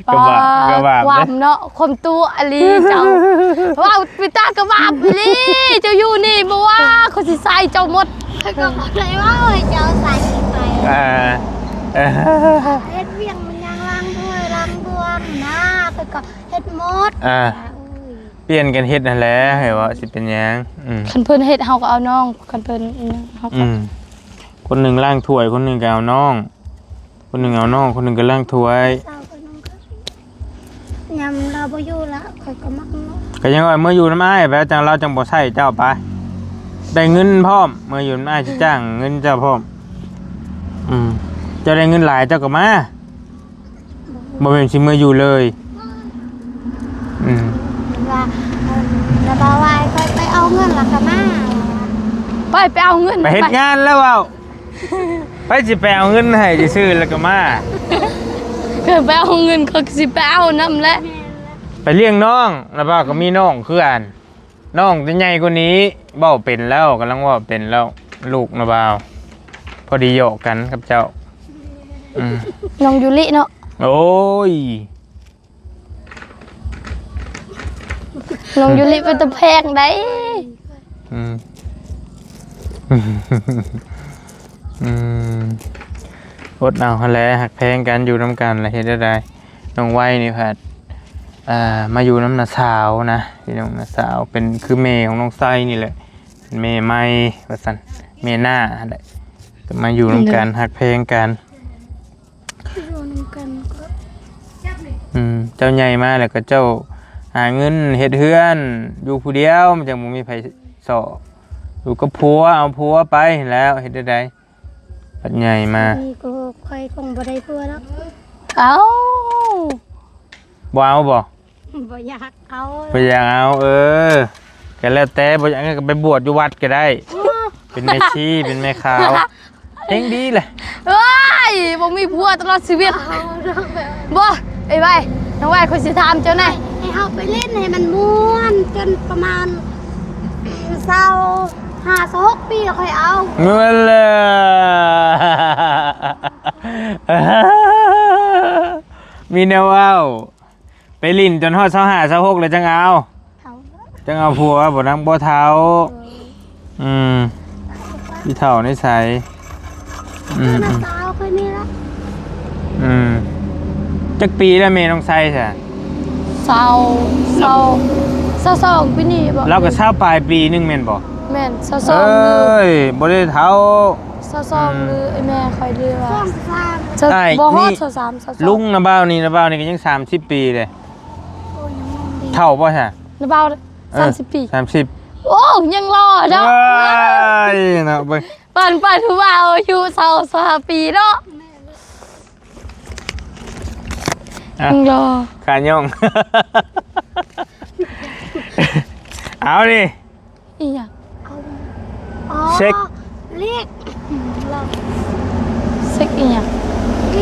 ກໍບາບ ກໍບາບ ຄວາມເນາະ ຄວາມຕົວະອີ່ຫຼີເຈົ້າ ເວົ້າໄປຕາກໍບາບອີ່ຫຼີ ເຈົ້າຢູ່ນີ້ບໍ່ວ່າ ຂ້ອຍຊິໃສ່ເຈົ້າໝົດ. ຂ້ອຍກໍບໍ່ໄດ້ເວົ້າໃຫ້ເຈົ້າໃສ່ໄປ ອ່າ ເຮັດວຽກມັນຍັງລ້າງຖ້ວຍລ້າງບ່ວງນະ ຂ້ອຍກໍເຮັດໝົດ. ອ່າ ໂອ້ຍ ປ່ຽນກັນເຮັດຫັ້ນແຫຼະ ໃຫ້ເວົ້າຊິເປັນຫຍັງ. ອືມ ຄັນເພິ່ນເຮັດເຮົາກໍເອົານ້ອງ ຄັນເພິ່ນ ເຮົາກໍ ອືມ ຄົນໜຶ່ງລ້າງຖ້ວຍ ຄົນໜຶ່ງກໍເອົານ້ອງ ຄົນໜຶ່ງເອົານ້ອງ ຄົນໜຶ່ງກໍລ້າງຖ້ວຍ. ຍາມລາວບໍ່ຢູ່ລະ ຂ້ອຍກໍມັກເນາະ ກໍຍັງວ່າເມືອຢູ່ນຳອ້າຍໄປ ຈັ່ງລາວຈັ່ງບໍ່ໃຊ້ເຈົ້າໄປ ໄດ້ເງິນພ້ອມ ເມືອຢູ່ນຳອ້າຍຊິຈ້າງເງິນເຈົ້າພ້ອມ. ອືມ ເຈົ້າໄດ້ເງິນຫຼາຍເຈົ້າກໍມາ ບໍ່ແມ່ນຊິເມືອຢູ່ເລີຍ. ອືມ ວ່າ ລະບາວວ່າໃຫ້ຂ້ອຍໄປເອົາເງິນລະກະມາ ໄປ ໄປເອົາເງິນ ໄປເຮັດງານລະເວົ້າ ໃຜຊິໄປເອົາເງິນໃຫ້ຊື່ໆ ແລ້ວກໍມາ ເອີ ໄປເອົາເງິນ ຂ້ອຍກໍຊິໄປເອົານຳແຫຼະ ໄປລ້ຽງນ້ອງ ລະບາວກໍມີນ້ອງຄືກັນ ນ້ອງຈະໃຫຍ່ກວ່ານີ້ ເວົ້າເປັນແລ້ວ ກຳລັງເວົ້າເປັນແລ້ວ ລູກນະບ່າວ ພໍດີຫຍອກກັນກັບເຈົ້າ. ອືມ ນ້ອງຢູລິເນາະ ໂອ້ຍ ນ້ອງຢູລິເປັນຕາແພງໃດ໋. ອືມ ອືມ ອົດເອົາຫັ້ນແຫຼະ ຮັກແພງກັນ ຢູ່ນຳກັນລະເຮັດແນວໃດ. ນ້ອງໄວນີ້ພັດ ອ່າ ມາຢູ່ນຳນ້າສາວນະ ພີ່ນ້ອງ ນ້າສາວເປັນຄືແມ່ຂອງນ້ອງໄຊນີ້ແຫຼະ ເປັນແມ່ໃໝ່ວ່າຊັ້ນ ແມ່ນ້າຫັ້ນແຫຼະ ກໍມາຢູ່ນຳກັນ ອືມ ຮັກແພງກັນ ຢູ່ນຳກັນກໍ ອືມ ເຈົ້າໃຫຍ່ມາແລ້ວກໍເຈົ້າຫາເງິນເຮັດເຮືອນຢູ່ຜູ້ດຽວ ມັນຈັ່ງບໍ່ມີໃຜຊອກ ຢູ່ກັບຜົວ ເອົາຜົວໄປຫັ້ນແລ້ວ ເຮັດແນວໃດ ບັດໃຫຍ່ມາ ນີ້ກໍຂ້ອຍຄົງບໍ່ໄດ້ຜົວດອກ. ເອົ້າ ບໍ່ເອົາບໍ່? ບໍ່ຢາກເອົາ ບໍ່ຢາກເອົາ ເອີ ກໍແລ້ວແຕ່ ບໍ່ຢາກກໍໄປບວດຢູ່ວັດກໍໄດ້ ເປັນແມ່ຊີ ເປັນແມ່ຂາວ ເຮັງດີແຫຼະ. ເອີຍ ບໍ່ມີຜົວຕະຫຼອດຊີວິດ ເອົາດອກແບບ ບໍ່ ເອີຍ ໄວ ນ້ອງໄວ ຂ້ອຍຊິຖາມເຈົ້າແດ່ ໃຫ້ເຮົາໄປຫຼິ້ນໃຫ້ມັນມ່ວນ ຈົນປະມານຊາວຫ້າ ຊາວຫົກປີ ແລ້ວຄ່ອຍເອົາ. ເອີ ມີແນວເວົ້າ. ໄປຫຼິ້ນຈົນຮອດຊາວຫ້າ ຊາວຫົກແລ້ວຈັ່ງເອົາ ເຖົ້າ ຈັ່ງເອົາຜົວ ບໍ່ນາງບໍ່ເຖົ້າ. ເອີ ອືມ ອີເຖົ້ານິໄສ ອືມ ອືມ ສາວຄົນນີ້ລະ ອືມ ຈັກປີແລ້ວແມ່ນ້ອງໄຊຊະ? ຊາວ ຊາວ ຊາວສອງປີນີ້ບໍ່? ລາວກໍຊາວປາຍປີໜຶ່ງແມ່ນບໍ່? ແມ່ນ ຊາວສອງ ເອີຍ ບໍ່ໄດ້ເຖົ້າ ຊາວສອງ ອືມ ຫຼື ອ້າຍແມ່ຂ້ອຍ ຫຼືວ່າ ຊາວສາມ ຊາວ ອ້າຍ ບໍ່ຮອດ ນີ້ ຊາວສາມ ຊາວສອງ ລຸງນະບ່າວນີ້ ນະບ່າວນີ້ກໍຍັງສາມສິບປີເດ້. ໂອ້ຍ ຍັງໜຸ່ມດີ ເຖົ້າບໍ່ຊະ? ນະບ່າວ ເອີ ສາມສິບປີ ສາມສິບ ໂອ້ ຍັງຫຼໍ່ເນາະ. ເອີຍ ເນາະ ເບິ່ງ ປານ ປານຜູ້ບ່າວອາຍຸຊາວ ຊາວຫ້າປີເນາະ. ອ່ະ ຍັງລໍ ຂາຍ່ອງ ເອົານີ້ ອີຫຍັງ? ອໍ ເຊັກ ເລກ ເຊັກອີຫຍັງ? ເລ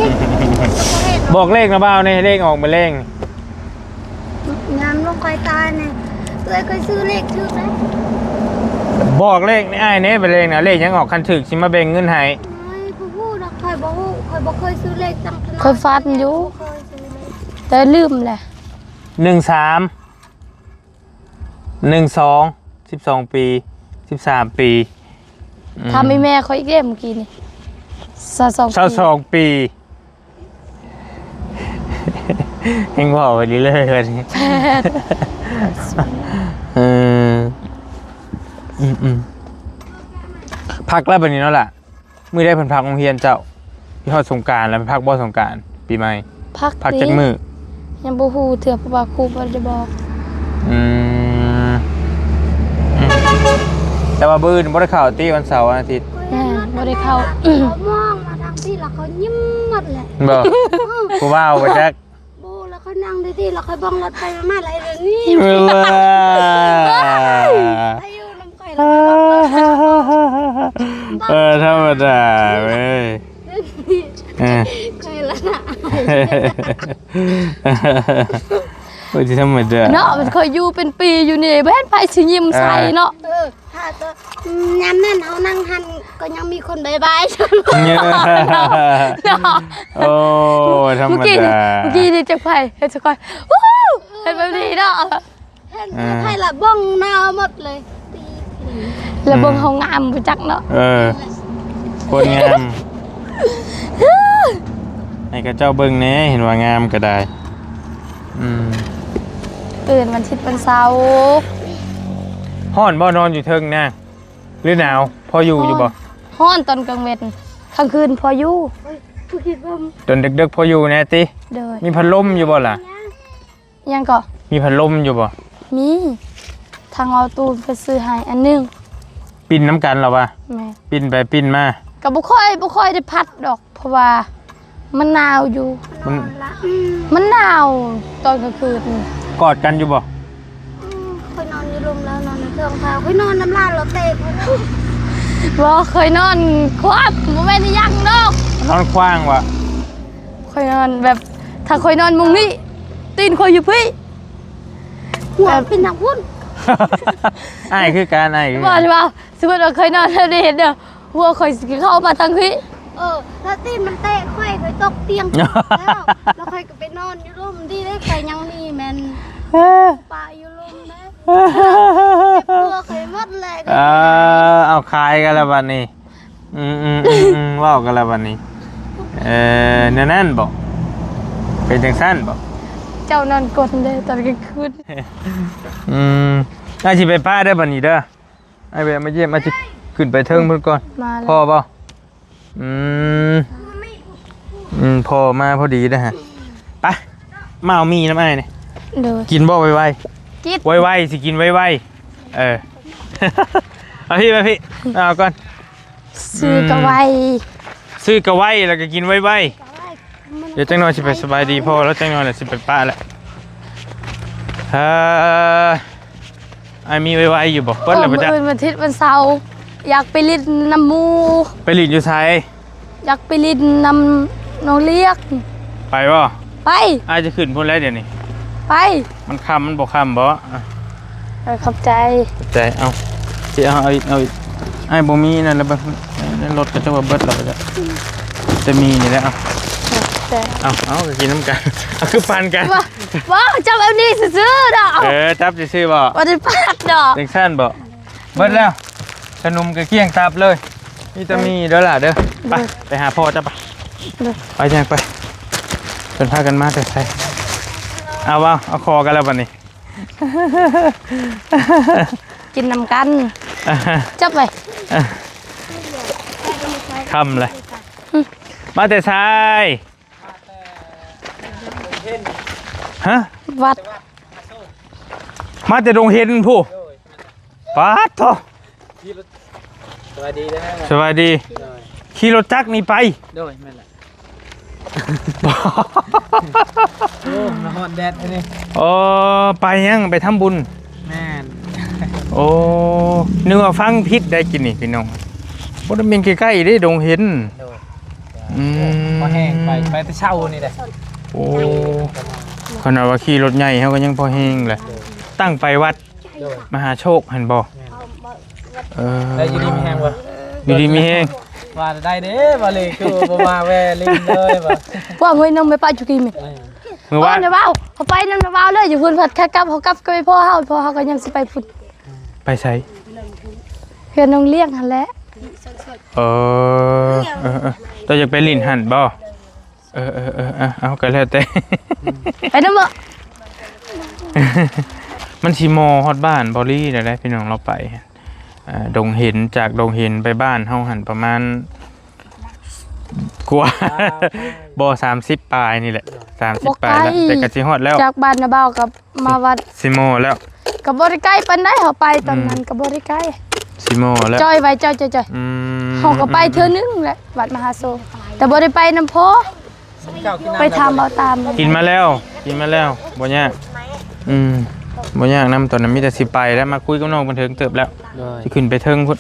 ກ ບອກເລກນະບ່າວແດ່ ເລກອອກມື້ແລງ ຍາມລູກຂ້ອຍຕາຍນີ້ ເອື້ອຍຂ້ອຍຊື້ເລກຖືກນະ. ບອກເລກໃຫ້ອ້າຍແດ່ ມື້ແລງນະ ເລກຫຍັງອອກ? ຄັນຖືກຊິມາແບ່ງເງິນໃຫ້. ໂອ້ຍ ບໍ່ຮູ້ດອກ ຂ້ອຍບໍ່ຮູ້ ຂ້ອຍບໍ່ເຄີຍຊື້ເລກຈັກເທື່ອ. ຂ້ອຍຝັນຢູ່ ບໍ່ເຄີຍຊື້ເລກ ແຕ່ລືມແຫຼະ. ໜຶ່ງສາມ ໜຶ່ງສອງ ສິບສອງປີ ສິບສາມປີ. ອືມ ຖາມອີ່ແມ່ຂ້ອຍອີກເດ້ ມື້ກີ້ນີ້ ຊາວສອງ ຊາວສອງປີ ຍັງເວົ້າໄປເລື້ອຍໆ ບັດນີ້ ແປດ ເອີ ອືມໆ ພັກແລ້ວບັດນີ້ເນາະລະ. ມື້ໃດເພິ່ນພັກໂຮງຮຽນເຈົ້າ? ຊິຮອດສົງການແລ້ວ ເພິ່ນພັກບໍ່ສົງການ ປີໃໝ່? ພັກ ພັກຈັກມື້? ຍັງບໍ່ຮູ້ເທື່ອ ເພາະວ່າຄູບໍ່ໄດ້ບອກ. ອືມ ອືມ ແຕ່ວ່າມື້ອື່ນບໍ່ໄດ້ເຂົ້າຕິ ວັນເສົາ ວັນອາທິດ? ແມ່ນ ບໍ່ໄດ້ເຂົ້າ. ເຂົາມອງມາທາງພີ້ ແລ້ວເຂົາຍິ້ມໝົດແຫຼະ. ບໍ່? ຜູ້ບ່າວບໍ່ຈັກ. ບໍ່ ແລ້ວຂ້ອຍນັ່ງດີໆ ແລ້ວຂ້ອຍເບິ່ງລົດໄປມາ ແລ້ວເຮັດແບບນີ້. ເອີ ໄດ້ຢູ່ນຳຂ້ອຍແລ້ວ ເອີ ທຳມະດາເວີຍ. ເອີ ຂ້ອຍລະນະ ໂອ້ຍ ທຳມະດາເນາະ. ມັນຂ້ອຍຢູ່ເປັນປີຢູ່ນີ້ ບໍ່ເຫັນໃຜຊິຍິ້ມໃສ່ເນາະ. ເອີ ຖ້າ ອືມ ຍາມນັ້ນເຮົານັ່ງຫັ້ນກໍຍັງມີຄົນບາຍບາຍ. ເນາະ ໂອ້ ທຳມະດາ. ມື້ກີ້ນີ້ ມື້ກີ້ນີ້ຈັກໃຜເຮັດສະກອຍ ເຮັດແບບນີ້ເນາະ. ເຫັນໃຜລະເບິ່ງໜ້າໝົດເລີຍ ລະເບິ່ງເຮົາງາມບໍ່ຈັກເນາະ. ເອີ ຄົນງາມ ໃຫ້ເຂົາເຈົ້າເບິ່ງແດ່ ເຫັນວ່າງາມກໍໄດ້. ອືມ ເອີ້ນວັນທິດວັນເສົາ. ຮ້ອນບໍ່ ນອນຢູ່ເທິງນະ ຫຼືໜາວ? ພໍຢູ່ຢູ່ບໍ່? ຮ້ອນ ຮ້ອນຕອນກາງເວັນ ກາງຄືນພໍຢູ່. ຕອນເດິກໆພໍຢູ່ແດ່ຕິ? ໂດຍ. ມີພັດລົມຢູ່ບໍ່ລະ? ຫຍັງເກາະ? ມີພັດລົມຢູ່ບໍ່? ມີ ທາງເວົ້າຕູນເພິ່ນຊື້ໃຫ້ອັນໜຶ່ງ. ປິ່ນນຳກັນລະວະ? ແມ່ນ. ປິ່ນໄປປິ່ນມາ ກໍບໍ່ຄ່ອຍ ບໍ່ຄ່ອຍໄດ້ພັດດອກ ເພາະວ່າມັນໜາວຢູ່. ມັນ ມັນໜາວຕອນກາງຄືນ. ກອດກັນຢູ່ບໍ່? ອືມ ຂ້ອຍນອນຢູ່ລຸ່ມ ລາວນອນຢູ່ເທິງ. ຂ້ອຍນອນນຳລາວ ລາວເຕະຂ້ອຍ. ບໍ່ ຂ້ອຍນອນຂວ້າງ ບໍ່ແມ່ນອີ່ຫຍັງດອກ. ນອນຂວ້າງວະ? ຂ້ອຍນອນແບບ ຖ້າຂ້ອຍນອນໝ່ອງນີ້ ຕີນຂ້ອຍຢູ່ພີ້ ຫົວເປັນທາງພຸ້ນ. ອ້າຍຄືກັນ ອ້າຍຄືກັນ. ບໍ່ ບໍ່ ສົມມຸດວ່າຂ້ອຍນອນແບບນີ້ເດີ ຫົວຂ້ອຍຊິເຂົ້າມາທາງພີ້. ເອີ ແລ້ວຕີນມັນເຕະຂ້ອຍ ຂ້ອຍຕົກຕຽງແລ້ວ ແລ້ວຂ້ອຍກໍໄປນອນຢູ່ລຸ່ມ. ດີເດ້ ຂ້ອຍຍັງມີແມ່ນປະຢູ່ລຸ່ມນະ. ເຈັບຫົວຂ້ອຍໝົດແຫຼະ. ເອີ ເອົາຂາຍກັນແລ້ວບັດນີ້. ອືມໆໆ ເວົ້າກັນແລ້ວບັດນີ້. ເອີ ແນວນັ້ນບໍ? ເປັນຈັ່ງຊັ້ນບໍ? ເຈົ້ານອນກົນເດີຕອນກາງຄືນ. ອືມ ອ້າຍຊິໄປປະເດີບັດນີ້ເດີ. ອ້າຍແວະມາຢ້ຽມ ອ້າຍຊິຂຶ້ນໄປເທິງພຸ້ນກ່ອນ. ພໍບໍ່? ອືມ ອືມ ພໍມາພໍດີເດີ. ໄປ ມາເອົາໝີ່ນຳອ້າຍນີ້. ໂດຍ. ກິນບໍ່ໄວໆ? ກິນ ໄວໆ ຊິກິນໄວໆ. ເອີ ເອົາພີ້ ມາພີ້ ເອົາກ່ອນ. ຊື້ກະໄວ ອືມ ຊື້ກະໄວ ແລ້ວກໍກິນໄວໆ. ດຽວຈັກໜ່ອຍຊິໄປສະບາຍດີພໍ່ ແລ້ວຈັກໜ່ອຍແລ້ວຊິໄປປະແລ້ວ. ເອີ ອ້າຍມີໄວໆຢູ່ບໍ່? ເບິດແລ້ວບໍ່? ມື້ອື່ນວັນທິດວັນເສົາ ຢາກໄປຫຼິ້ນນຳໝູ່. ໄປຫຼິ້ນຢູ່ໃສ? ຢາກໄປຫຼິ້ນນຳນ້ອງລຽກ. ໄປບໍ່? ໄປ. ອ້າຍຈະຂຶ້ນພຸ້ນແລ້ວດຽວນີ້. ໄປ. ມັນຄ່ຳ ມັນບໍ່ຄ່ຳບໍ່? ເອີ ຂອບໃຈ ຂອບໃຈ. ເອົາ ຊິເອົາ ເອົາອີກ ເອົາອີກ. ອ້າຍບໍ່ມີນັ້ນລະ ເບິ່ງໃນລົດກໍຈະວ່າເບິດແລ້ວ ຈະມີນີ້ແຫຼະ. ເອົາ ຂອບໃຈ. ເອົາ ເອົາ ກໍກິນນຳກັນ. ເອົາ ຄືປັນກັນ. ບໍ່ ບໍ່ ຈັບແບບນີ້ຊື່ໆດອກ. ເອີ ຈັບຊື່ໆບໍ່? ບໍ່ໄດ້ປັດດອກ. ຈັ່ງຊັ້ນບໍ່? ເບິດແລ້ວ ຂະໜົມກໍກ້ຽງຕັບເລີຍ. ມີແຕ່ໝີ່ເດີຫຼ້າເດີ. ໄປ ໂດຍ ໄປຫາພໍ່ເຈົ້າໄປ. ໂດຍ. ໄປ ຍ່າງໄປ. ເພິ່ນພາກັນມາແຕ່ໃສ? ເອົາ ເອົາ ເອົາ ຂໍກັນແລ້ວບັດນີ້. ກິນນຳກັນ. ຈັບໄວ້. ຄ່ຳເລີຍ. ອືມ ມາແຕ່ໃສ? ຮະ? ວັດ. ມາແຕ່ດົງເຫັນພຸ້ນ. ປາດໂທ້. ສະບາຍດີເດີ. ສະບາຍດີ. ໂດຍ. ຂີ່ລົດຈັກນີ້ໄປ? ໂດຍ ແມ່ນແຫຼະ. ໂອ້ ມາຮອດແດດອັນນີ້. ອໍ ໄປຫຍັງ? ໄປທຳບຸນ? ແມ່ນ. ໂອ້ ນຶກວ່າຟັງຜິດໄດ໋ກິນນີ້ພີ່ນ້ອງ. ບໍ່ໄດ້ແມ່ນໃກ້ໆເດ້ ດົງເຫັນ. ໂດຍ. ອືມ ພໍແຮ່ງໄປ ໄປແຕ່ເຊົ້ານີ້ແຫຼະ. ໂອ້ ຂະໜາດວ່າຂີ່ລົດໃຫຍ່ເຮົາກໍຍັງພໍແຮ່ງແຫຼະ. ໂດຍ. ຕັ້ງໄປວັດ ໂດຍ ມະຫາໂຊກຫັ້ນບໍ່? ແມ່ນ. ເອີ ແລ້ວຢູ່ດີມີແຮງບໍ່? ຢູ່ດີມີແຮງ. ວ່າໄດ້ເດ້ ວ່າເລີຍຄືບໍ່ມາແວ່ຫຼິ້ນເລີຍວ່າ. ພວກເຮີ້ຍ ນ້ອງໄປປະຈຸກີແມ່ນ. ເອີ ມື້ວານ ເອີ ນ້າບ່າວ ເຮົາໄປນຳນ້າບ່າວເລີຍ ຢູ່ພຸ້ນ ພັດຂາກັບ ເຮົາກັບກໍໄປພໍເຮົາ ພໍເຮົາກໍຍັງຊິໄປພຸ້ນ. ໄປໃສ? ເຮືອນນ້ອງລ້ຽງຫັ້ນແຫຼະ. ເອີ ເອີ ເອີ ເຈົ້າຢາກໄປຫຼິ້ນຫັ້ນບໍ່? ເອີ ເອີ ເອີ ເອົາ ກໍແລ້ວແຕ່ ໄປນຳບໍ່? ມັນຊິມໍຮອດບ້ານບໍ່ລີແລ້ວໄດ໋ ພີ່ນ້ອງ ລາວໄປ ອ່າ ດົງເຫັນ ຈາກດົງເຫັນໄປບ້ານເຮົາຫັ້ນປະມານກວ່າ ບໍ່ ສາມສິບປາຍນີ້ແຫຼະ ສາມສິບປາຍແລ້ວ ບໍ່ໄກ ແຕ່ກໍຊິຮອດແລ້ວ ຈາກບ້ານນ້າບ່າວກັບ ມາວັດ ຊິມໍແລ້ວ ກໍບໍ່ໄດ້ໄກປານໃດ ເຮົາໄປຕອນນັ້ນ ອືມ ກໍບໍ່ໄດ້ໄກ ຊິມໍແລ້ວ ຈ່ອຍໄວ້ ຈ່ອຍໆໆ ອືມ ເຮົາກໍໄປເທື່ອໜຶ່ງແຫຼະ ວັດມະຫາໂຊກ ແຕ່ບໍ່ໄດ້ໄປນຳພໍ່ ໄປຖາມເບົາຕາມ ກິນມາແລ້ວ ກິນມາແລ້ວ ບໍ່ຍາກ ອືມ ບໍ່ຍາກນຳ ຕອນນັ້ນມີແຕ່ຊິໄປແລ້ວ ມາຄຸຍກັບນ້ອງເພິ່ນເຖິງເຕີບແລ້ວ ໂດຍ ຊິຂຶ້ນໄປເທິງພຸ້ນ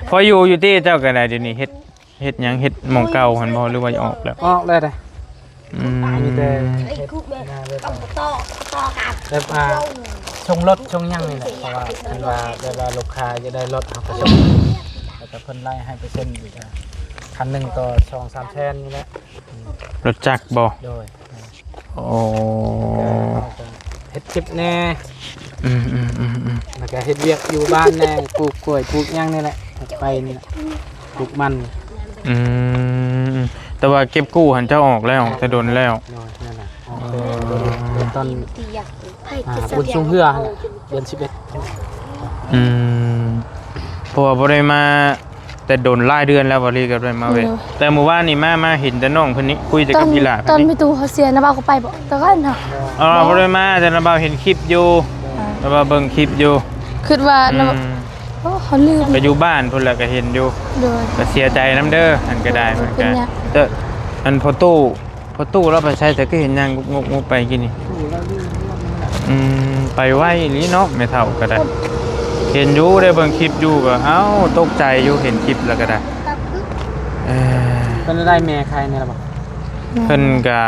ພໍຢູ່ຢູ່ຕິ ເຈົ້າກໍໄດ້ ດຽວນີ້ເຮັດ ເຮັດຫຍັງ? ເຮັດໝ່ອງເກົ່າຫັ້ນບໍ່ ຫຼືວ່າອອກແລ້ວ? ອອກແລ້ວເດ້. ອືມ ມີແຕ່ເຮັດນາແບບວ່າ ແບບວ່າສົ່ງລົດສົ່ງຫຍັງນີ້ແຫຼະ ເພາະວ່າເພິ່ນວ່າແບບວ່າລູກຄ້າຢາກໄດ້ລົດ ເຮົາກໍສົ່ງ ແລ້ວກໍເພິ່ນໄລ່ໃຫ້ເປີເຊັນອີກ ຄັນໜຶ່ງຕໍ່ສອງສາມແສນນີ້ແຫຼະ. ອືມ ລົດຈັກບໍ່? ໂດຍ. ໂອ້ ເຮົາກໍເຮັດຄລິບແດ່ ອືມໆໆໆ ແລ້ວກໍເຮັດວຽກຢູ່ບ້ານແດ່ ປູກກ້ວຍ ປູກຫຍັງນີ້ແຫຼະ ໄປນີ້ແຫຼະ ປູກມັນ. ອືມ ແຕ່ວ່າເກັບກູ້ຫັ້ນເຈົ້າອອກແລ້ວ ແຕ່ດົນແລ້ວ. ໂດຍ ນັ້ນແຫຼະ ອອກແຕ່ ເອີ ແຕ່ຕອນ ອ່າ ບຸນຊ່ວງເຮືອຫັ້ນແຫຼະ ເດືອນສິບເອັດ. ອືມ ເພາະວ່າບໍ່ໄດ້ມາ ແຕ່ດົນຫຼາຍເດືອນແລ້ວ ບໍ່ລີກໍໄດ້ມາແວະ. ໂດຍ ແຕ່ມື້ວານນີ້ມາ ມາເຫັນແຕ່ນ້ອງເພິ່ນນີ້ ຄຸຍແຕ່ກັບອີ່ຫຼ້າເພິ່ນນີ້. ຕອນແມ່ຕູ້ເຮົາເສຍ ນ້າບ່າວກໍໄປບໍ່? ແຕ່ວ່າເນາະ. ອໍ ບໍ່ໄດ້ມາ ແຕ່ນ້າບ່າວເຫັນຄລິບຢູ່ ອ່າ ນ້າບ່າວເບິ່ງຄລິບຢູ່. ຄິດວ່າ ອືມ ນ້າບ່າວ ໂອ້ ເຮົາລືມ ກໍຢູ່ບ້ານພຸ້ນແຫຼະ ກໍເຫັນຢູ່. ໂດຍ ກໍເສຍໃຈນຳເດີ ອັນກໍໄດ້ ມັນກໍ ເອີ ເປັນຫຍັງ ເອີ ອັນພໍ່ຕູ້ ພໍ່ຕູ້ລາວໄປໃສ ແຕ່ກໍເຫັນຍ່າງງຸບໆໄປກີ້ນີ້. ອືມ ໄປໄວອີ່ຫຼີເນາະ ແມ່ເຖົ້າກໍໄດ້. ເຫັນຢູ່ ໄດ້ເບິ່ງຄລິບຢູ່ ກໍ ເອົ້າ ຕົກໃຈຢູ່ ເຫັນຄລິບແລ້ວກໍໄດ້. ເອີ ເພິ່ນໄດ້ແມ່ໄຄແດ່ລະບໍ່? ເພິ່ນກໍ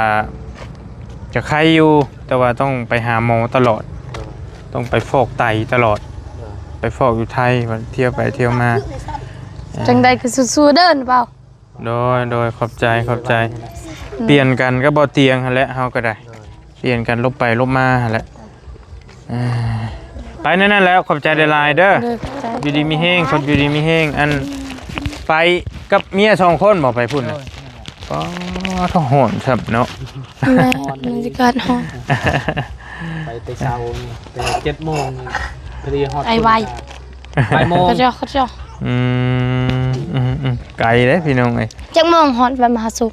ຈະໄຄຢູ່ ແຕ່ວ່າຕ້ອງໄປຫາໝໍຕະຫຼອດ ຕ້ອງໄປຟອກໄຕຕະຫຼອດ ໄປຟອກຢູ່ໄທ ວ່າທ່ຽວໄປທ່ຽວມາ. ຈັ່ງໃດກໍສູ້ໆເດີ ບ່າວ. ໂດຍ ໂດຍ ຂອບໃຈ ຂອບໃຈ. ອືມ ປ່ຽນກັນກັບບໍ່ຕຽງຫັ້ນແຫຼະ ເຮົາກໍໄດ້ ໂດຍ ປ່ຽນກັນຫຼົບໄປຫຼົບມາຫັ້ນແຫຼະ. ເອີ ໄປແນວນັ້ນແຫຼະ ຂອບໃຈຫຼາຍໆເດີ. ໂດຍ ຂອບໃຈ. ຢູ່ດີມີແຮງ ຄົນຢູ່ດີມີແຮງ. ອັນ ໄປກັບເມຍສອງຄົນບໍ່ ໄປພຸ້ນນະ? ໂດຍ ປ້າ ໂທ້ ຮ້ອນຊ້ຳເນາະ. ແມ່ນ ບັນຍາກາດຮ້ອນ. ໄປແຕ່ເຊົ້ານີ້ ແຕ່ເຈັດໂມງນີ້ ພໍດີຮອດ ໄປໄວ ບ່າຍໂມງ ຂະເຈົ້າ ຂະເຈົ້າ. ອືມ ອືມ ອືມ ໄກເດ້ພີ່ນ້ອງເອີຍ. ຈັກໂມງຮອດວັດມະຫາໂຊກ?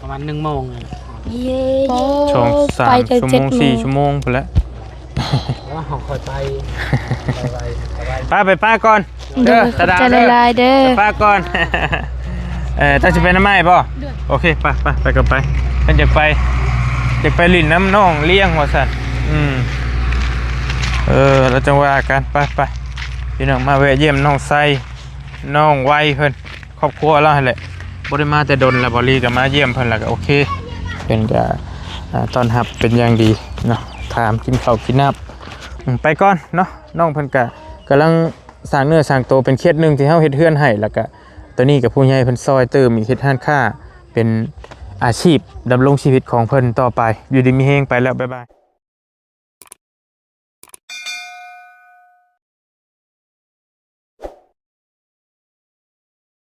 ປະມານໜຶ່ງໂມງນີ້ແຫຼະ. ເຢ້ ໂອ້ ສອງສາມ ໄປແຕ່ ຊົ່ວໂມງ ເຈັດໂມງ ສີ່ຊົ່ວໂມງພຸ້ນແຫຼະ. ໂອ້ ເຮົາຄ່ອຍໄປ ໄປໄວ ໄປໄວ. ໄປ ໄປປ້າກ່ອນ. ໂດຍ ເດີ ຂອບໃຈຫຼາຍໆເດີ ໄປປ້າກ່ອນ. ເອີ ເຈົ້າຊິໄປນຳອ້າຍບໍ່? ໂດຍ ໂອເຄ ໄປ ໄປ ໄປກໍໄປ. ເພິ່ນຢາກໄປ ຢາກໄປຫຼິ້ນນຳນ້ອງລ້ຽງວ່າຊັ້ນ. ອືມ ເອີ ແລ້ວຈັ່ງວ່າກັນ. ໄປ ໄປ ພີ່ນ້ອງ ມາແວະຢ້ຽມນ້ອງໄຊ ນ້ອງໄວເພິ່ນ ຄອບຄົວລາວຫັ້ນແຫຼະ. ບໍ່ໄດ້ມາແຕ່ດົນແລ້ວ ບໍ່ລີກໍມາຢ້ຽມເພິ່ນ ແລ້ວກໍໂອເຄ ເພິ່ນກໍ ອ່າ ຕ້ອນຮັບເປັນຢ່າງດີເນາະ ຖາມກິນເຂົ້າກິນນ້ຳ. ອືມ ໄປກ່ອນເນາະ. ນ້ອງເພິ່ນກໍກຳລັງສ້າງເນື້ອສ້າງໂຕ ເປັນເຂດໜຶ່ງທີ່ເຮົາເຮັດເຮືອນໃຫ້ ແລ້ວກໍ ຕອນນີ້ກໍຜູ້ໃຫຍ່ເພິ່ນຊ່ອຍຕື່ມອີກ ເຮັດຮ້ານຄ້າ ເປັນອາຊີບດຳລົງຊີວິດຂອງເພິ່ນຕໍ່ໄປ. ຢູ່ດີມີແຮງ ໄປແລ້ວ ບາຍບາຍ.